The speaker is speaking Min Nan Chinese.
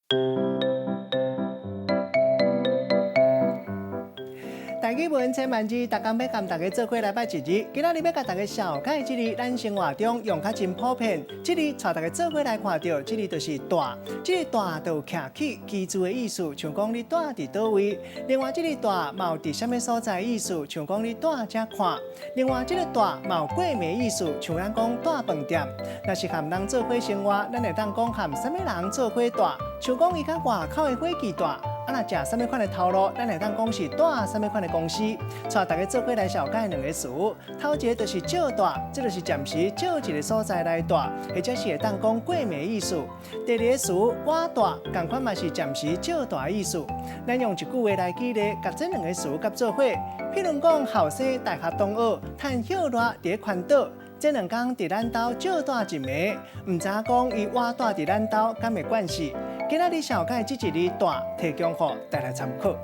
台語文千萬字，逐工欲佮大家做伙來捌一字。今仔日欲共大家紹介這字，咱生活中用較真普遍。這字帶大家做伙來看著，這字就是蹛。這个蹛就有徛起居住的意思，像講你蹛佇佗位。另外，這个蹛嘛有佇啥物所在意思，像講你蹛遮看。另外，這個蹛嘛有過暝意思，像咱講蹛飯店。若是和人做伙生活，咱會當講和啥物人做伙蹛，像講伊佮外口的伙計蹛。啊，若食啥物款的頭路，咱會當講是蹛啥物款的公司。帶大家做伙來紹介兩个詞，頭一个就是借蹛，這就是暫時借一个所在來蹛，或者是會當講過暝意思。第二个詞倚蹛，仝款嘛是暫時借蹛意思。咱用一句話來舉例，共這兩个詞佮做伙。譬如講，後生大學同學趁歇熱佇咧環島，這兩工佇咱兜借蹛一暝，毋知影講伊倚蹛佇咱兜敢會慣勢。今仔日紹介這一字蹛，提供予大家參考。